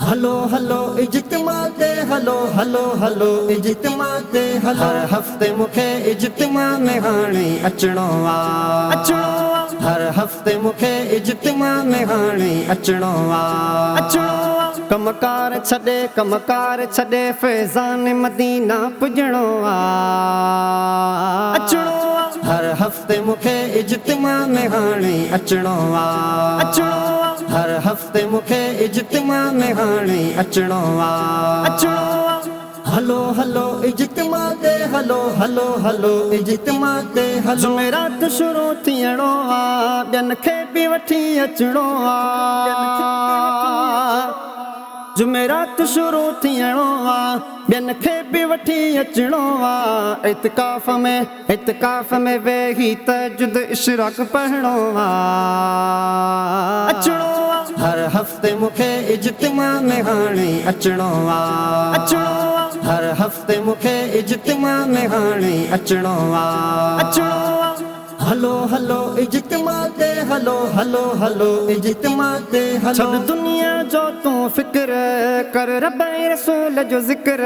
هلو هلو اجتماع تي هلو هلو هلو اجتماع تي هلو هر هفتي مون کي اجتماع ۾ هاڻي اچڻو آ اچڻو آ هر هفتي مون کي اجتماع ۾ هاڻي اچڻو آ اچڻو آ ڪم ڪار ڇڏي ڪم ڪار ڇڏي فيضان مدينه پڄڻو آ اچڻو آ هر هفتي مون کي اجتماع ۾ هاڻي اچڻو آ اچڻو آ هر هفتي مون کي اجتماع ۾ هاڻي اچڻو آ اچڻو آ هلو هلو اجتماع تي هلو هلو هلو اجتماع تي هلو جمعرات شروع ٿيڻو آ ٻين کي به وٺي اچڻو آ جمعرات شروع ٿيڻو آ ٻين کي به وٺي اچڻو آ اعتڪاف ۾ اعتڪاف ۾ ويهي تهجد اشراق پڙهڻو آ اچڻو آ. هر هفتي مون کي اجتماع ۾ هاڻي اچڻو آ اچڻو آ. هر هفتي مون کي اجتماع ۾ هاڻي اچڻو آ اچڻو آ. هلو هلو اجتماع تي هلو هلو هلو اجتماع تي هلو. ڇڏ دنيا جو تون فڪر ڪر رب ۽ رسول جو ذڪر.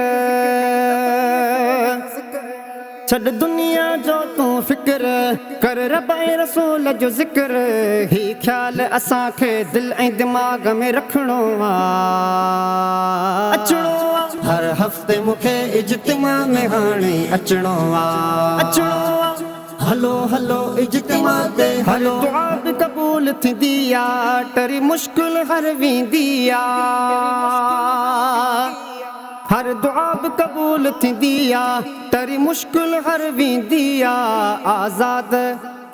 ڇڏ دنيا جو تون فڪر، ڪر رب ۽ رسول جو ذڪر، هي خيال اسان کي دل ۽ دماغ ۾ رکڻو آ. اچڻو آ. هر هفتي مون کي اجتماع ۾ هاڻي اچڻو آ. اچڻو آ. هلو هلو اجتماع تي هلو. هر دعا به قبول ٿيندي آ، ٽري مشڪل هر ويندي آ. هر دعا به قبول ٿيندي آ، ٽري مشڪل هر ويندي آ، آزاد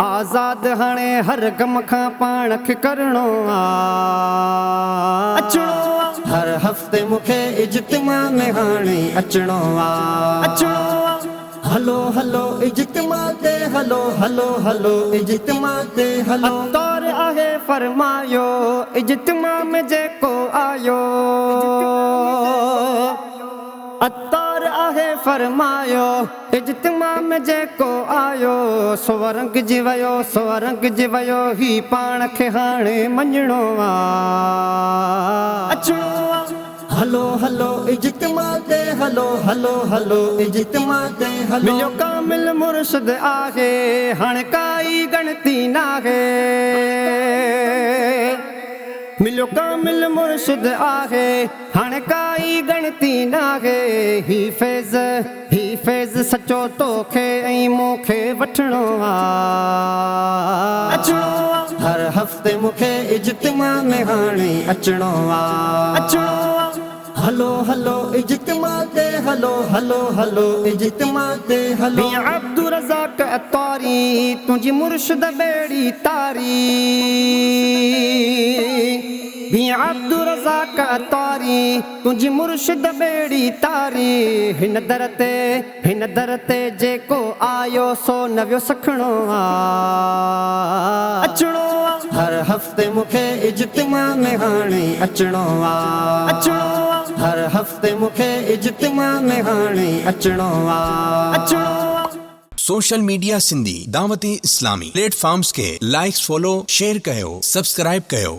آزاد هاڻي هر غم کان پاڻ کي ڪرڻو آ، اچڻو آ. هر هفتي مون کي اجتماع ۾ هاڻي اچڻو آ، اچڻو آ. هلو هلو اجتماع تي هلو هلو هلو اجتماع تي هلو. عطار آهي فرمايو اجتماع ۾ جيڪو آيو عطار آهي فرمايو اجتماع ۾ جيڪو آيو سو رنگجي ويو سو رنگجي ويو هي پاڻ کي هاڻي مڃڻو آ اچڻو آ. هلو هلو اجتماع تي هلو هلو هلو اجتماع تي هلو. مليو ڪامل مرشد آهي هاڻي ڪائي ڳڻتي ناهي مليو ڪامل مرشد آهي هاڻي ڪائي ڳڻتي ناهي هي فيض هي فيض سچو توکي ۽ مون کي وٺڻو آ اچڻو آ. هر هفتي مون کي اجتماع ۾ هاڻي اچڻو آ اچڻو آ. هلو هلو اجتماع تي هلو هلو هلو اجتماع تي هلو. ميان عبدالرزاق عطاري تنهنجي مرشد ٻيڙي تاري. ميان عبدالرزاق عطاري تنهنجي مرشد ٻيڙي تاري هن در تي هن در تي جيڪو آيو سو نه ويو سکڻو آ اچڻو آ. هر هفتي مون کي اجتماع ۾ هاڻي اچڻو آ اچڻو آ. هر هفتي مون کي اجتماع ۾ هاڻي اچڻو آ اچڻو آ. Social media Sindhi Dawat Islami platforms کي لائيڪس فالو شيئر ڪيو سبسڪرائيب ڪيو.